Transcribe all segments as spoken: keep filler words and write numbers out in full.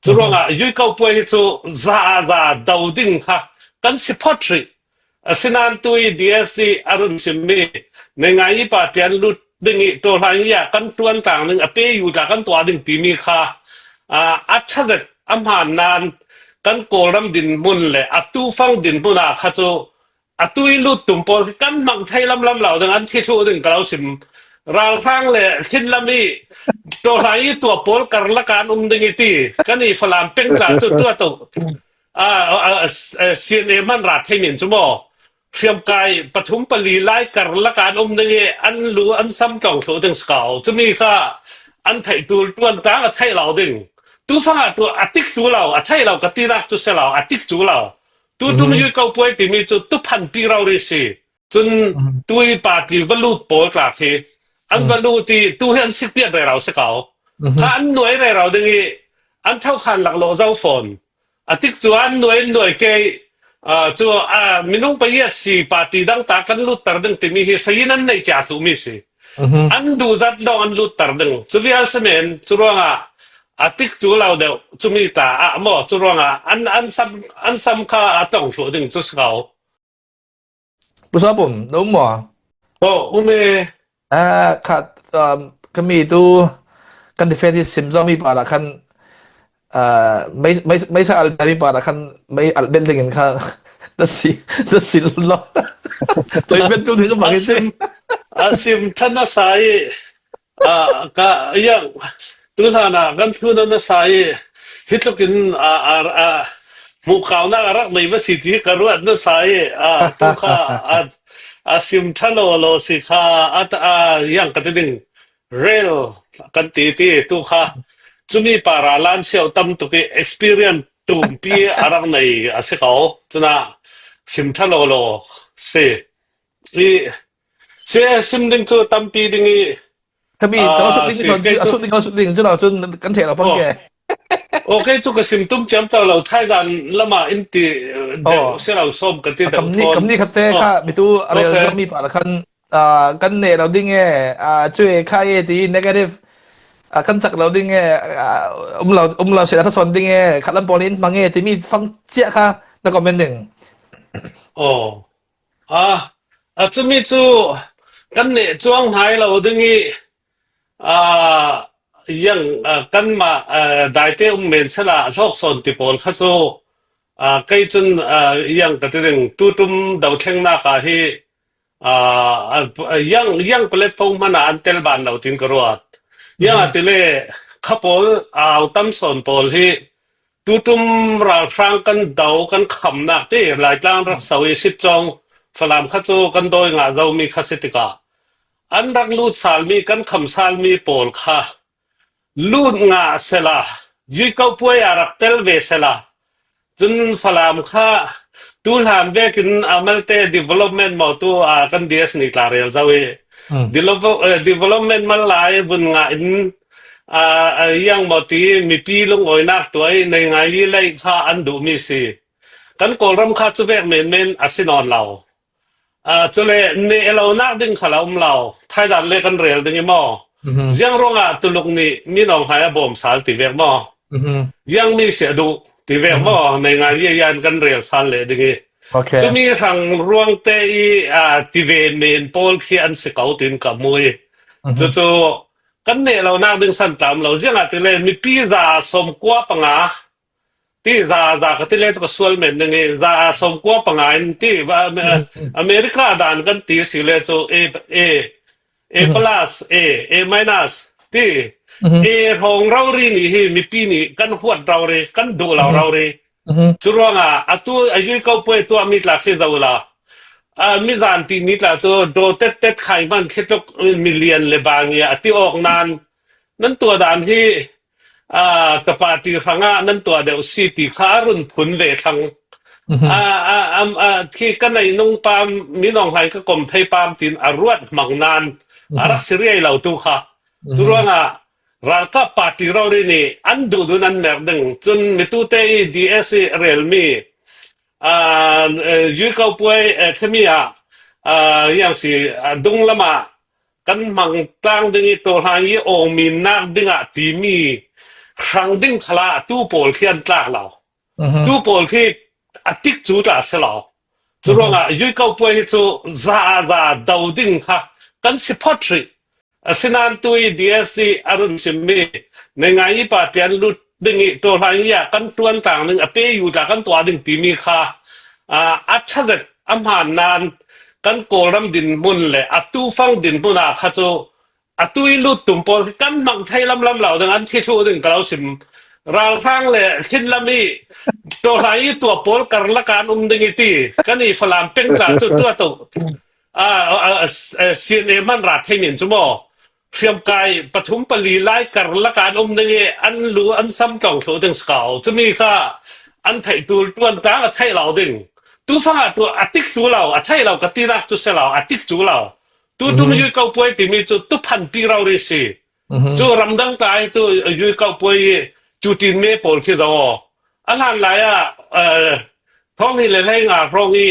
Curuangah Yui Kau Puai hi cu za a za do ding kha kan si phawt hrih. Asinan tui D S C a run simmi Neingai i party an lut ding i Tawhlan i ah kan ṭuan tlang ding a peyu tla kan tuah ding timi kha aa, a ṭha zet a hmaan nan kan Kawlram dinhmun le a tufang dinhmun ah kha cu a tui lut tum pawl khi kan hmang thei lamlam lo ding an thi thluh ding ka lo sim. Ralhrang le hlinlam i Tawhlan i tuah pawl karlak ah an um ding i ti kan i Falam peng tla cu tuah to. A, a, a, a, C N A hman ra thei men cu maw? Hriamkai pathum pali lai karlak ah an um ding i an lu an sam tlawng thluh ding si ko. Cumi kha an theih tul ṭuan tlang a theih lo ding. Tufang ah tu a tik cu lo, a theih lo ka tinak cu si lo, a tik cu lo. Tu ṭum Yui Kau Puai timi cu tu phanpi rori si. Cun tui party va lut pawl tla khi an va lut i tu hi an sikpiat rero si ko. Kha an nuai rero ding i an thokhan laklawh zo fawn. A tik cu an nuai, an nuai ke, aa, cu, aa, minung pariat si party dang ta kan lutter ding timi hi sayin an nei cia thluhmi si. An duhzat lawng an lutter ding. Cu vial si men, cu ruangah a tik cu lo deuh, cumi ta ah maw, cu ruangah an, an sam, an sam kha a tong thluh ding cu si ko. Pu Sawpum, na um maw? Oh, um e. Ah, kha, um, kami tu kan defense sim zo mi parah khan, ah, mei, mei, mei sa al mi parah khan mei al bel dingin kha na si, na si lo. Toi ben tu ni ka A bang sim, a sim than a sa i. Ah, ka yang tu hlan ah kan thlun a nasa i hi tlukin a, a, a, hmuhkaunak a rak nei va si ti ka ruat nasa i, ah, tu kha a, a sim ṭha law law si kha a, a yang ka ti ding rel kan ti ti tu kha cumi para lan siau tam tuk i experience tumpi a rak nei a si ko cuna sim ṭha law law si i si sim ding cu tampi ding i Kami, ah, ka lo sut ding si, kei a cu sut ding, ka lo sut ding, cu lo cun kan ṭheh lo pang ke. Oh, kei cu ka sim tum ciamco lo, thaizan lamah in ti, eh, deuh si lo, sawm ka ti deuh kam ni, fawn. Kam ni khatte kha, mi tu a rel zomi pa la khan, ah, kan neh lo ding e, ah, cu e kha e ti negative, ah, kan cak lo ding e, ah, um lo, um lo si a ṭha sawn ding e, khat lam pawl in hmang e, timi fang ciah kha na comment ding. Oh. Ah, a cumi cu kan neh cuang hnai lo ding i, ah, yang, ah, kanmah, ah, daite um men sela hlawk sawn ti pawl kha cu, ah, kei cun, ah, yang ka ti ding, tu ṭum dothlengnak ah hi, ah, ah, yang, yang platform hmanh ah an tel ban lo tin ka ruat. Yang ah tile kha pawl, ah, au tam sawn pawl hi, tuṭum ralhrang kan do, kan khamnak ti Laitlang rak so i sitcawng Falam kha cu kan dawi ngah zomi kha si tikah an rak lut salmi, kan kham salmi pawl kha lut ngah sela, Yui Kau Puai ah rak tel ve sela, cun Falam kha tu hlan vekin a malte development maw tu, ah, kan D S nih tla rel zo i, develop-, eh, development mal lai vun ngah in, ah, ah, yang maw ti mipi lungawinak tuah i nei ngai i lei kha an duhmi si. Kan Kawlram kha cu vek menmen a si nawn lo. Ah, cule neh lonak ding khal a um lo. Thaidan le kan rel ding i maw? Ziang ruangah Tuluk nih Min Aung Hlaing a bawm sal ti vek maw? Ziang mi si a duh ti vek maw? Nei ngai i yan kan rel sal leh ding i. Cumi hrang ruangte i, ah, tive men pawl khi an si ko tin ka hmu i. Cucu kan neh lonak ding san tlam lo. Ziangahtile mipi za sawmkua panga ti za, za ka ti le cu ka sual men ding i za sawmkua panga in ti, ah, America dan kan ti si le cu e, e, A plus, A, A minus ti. A hrawng rori nih hi mipi nih kan huat rori, kan duh lo rori. Curuangah atu a Yui Kau Puai tuahmi tla khi zo la. Ah, mizan ti ni tla cu daw tet tet khai hman khi tluk million le bang i a ti awk nan nan tuah dan hi, ah, ka party hrangah nan tuah deuh si ti kha a run phun ve thlang. Ah, ah, am, ah, khi ka nei nung pam, Min Aung Hlaing ka kom thei pam tin a ruat hmang nan a rak si riai lo tu kha. Curuangah ralkap party rori nih an duhdun an merh ding. Cun mitute i D S i relmi, ah, eh, Yui Kau Puai, eh, khimi ah, ah, yang si, ah, dunglam ah kan hmang tlang ding i tawhlang i awngminnak dingah timi hrang ding khala tu pawl khi an tlak lo. Tu pawl khi a tik cu tla si lo. Curuangah Yui Kau Puai hi cu za a za do ding kha kan si phawt hrih. Asinain tu i D S i a run simmi, neingai i party an lut ding i tawhlan i ah kan tuan tlang ding, a pe yu tla kan tuah ding timi kha, aa, a ṭha zet a hmaan nain kan Kawlram dinhmun le a tufang dinhmun ah kha cu atu i lut tum pawl kan hmang thei lamlam lo ding, an thi thluh ding ka lo sim. Ralhrang le hlinlam i tawhlan i tuah pawl karlak ah an um ding i ti, kan i Falam peng tla cu tuah to. A, a, a, a, C N A hman ra thei men cu maw? Hriamkai pathum pali lai karlak ah an um ding i an lu an sam tlawng thluh ding si ko. Cumi kha an theih tul tuan tlang a theih lo ding. Tufang ah tu a tik cu lo, a theih lo ka tinak cu si lo, a tik cu lo. Tu tum Yui Kau Puai timi cu tu phanpi rori si. Cu ramdang tai tu Yui Kau Puai i cu tin me pawl khi zo. A hlan lai ah, eh, thawng hi le hlei nga hrawng i,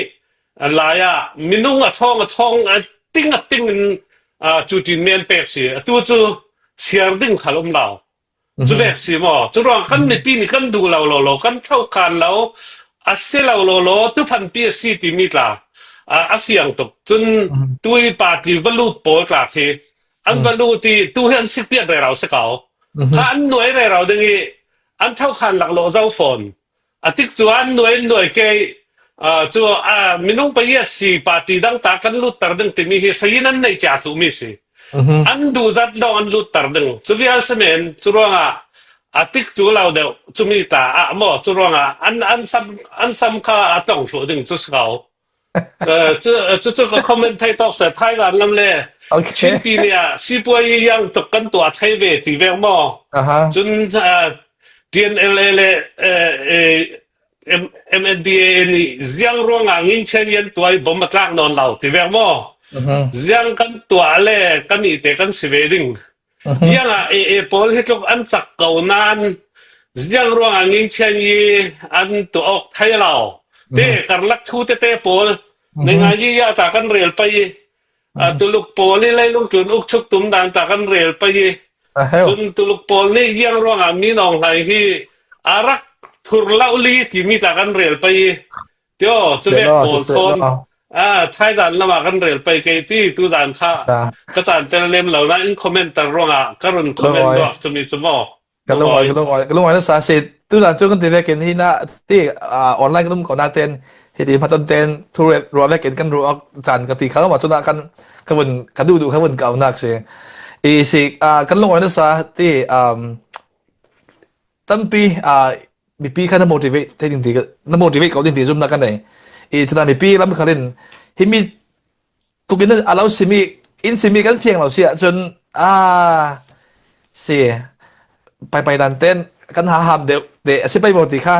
eh, lai ah minung a thawng, a thawng, a ting, a ting in, ah, cu tin me an pek si. Atu cu siar ding khal um lo. Cu vek si maw? Curuang kan mipi nih kan duh lo lo lo, kan thokhan lo, a si lo lo lo, tu phanpi a si timi tla, a, a fiang tuk. Cun tu i party va lut pawl tla khi an va lut i tu hi an sikpiat rero si ko. Kha an nuai rero ding i an thokhan lak lo zo fawn. A tik cu an nuai, an nuai ke, aa, cu, aa, minung paiat si party dang ta kan lutter ding timi hi sayin an nei cia thluh mi si. An duh zat dong an lutter ding. Cu vial si men, curuangah a tik cu lo deuh, cumi ta ah maw, curuangah an, an sam, an sam kha a tlawng thluh ding cu si ko. Eh, cu, eh, cucu ka comment thei tawk seh, Thailand lam le Chinpi nih ah sipuai i yang tuk kan tuah thei ve ti vek maw? Cun, eh, T N L A le, eh, eh, M-, M N D A A nih ziang ruangah ngin chen yan tuai bom a tlak nawn lo ti vek maw? Ziang kan tuah le kan i te kan si ve ding. Ziangah A A pawl hi tluk an cak ko nain ziang ruangah ngin chian i an tuah awk thei lo. Te karlak thu tete pawl neingai i ya ta kan rel pei i, a, Tuluk pawl i leilung tlun uk chuk tum dan ta kan rel pei i. Cun Tuluk pawl nih ziang ruangah mi nawng hlai hi a rak thur lo li timi ta kan rel pei i. Tio, cu vek pawl thawn. Ah, Thailand lamah kan rel pei kei ti, tu zan kha ka caan tel lem lo nain commenter ruangah ka run comment duak cumi cu maw? Ka lungawi, ka lungawi, ka lungawi nasa si. Tu zan cu kan ti vekin hi na ti, ah, online kan um ko na ten, hi ti hmaton ten, thu ruah vekin kan ruah caan ka ti kha lo ma cu na kan, ka vun, ka duh duh ka vun ka aunak si. I si, ah, kan lungawi nasa ti, um, tampi, ah, mipi kha na motivate thei ding ti, na motivate ko ding ti zumnak ka nei. I cun mipi lam khal in himi tukin a lo simi, in simi kan fiang lo si ahcun, ah, si, paipai dan ten kan haham deuh te a si pei maw ti kha.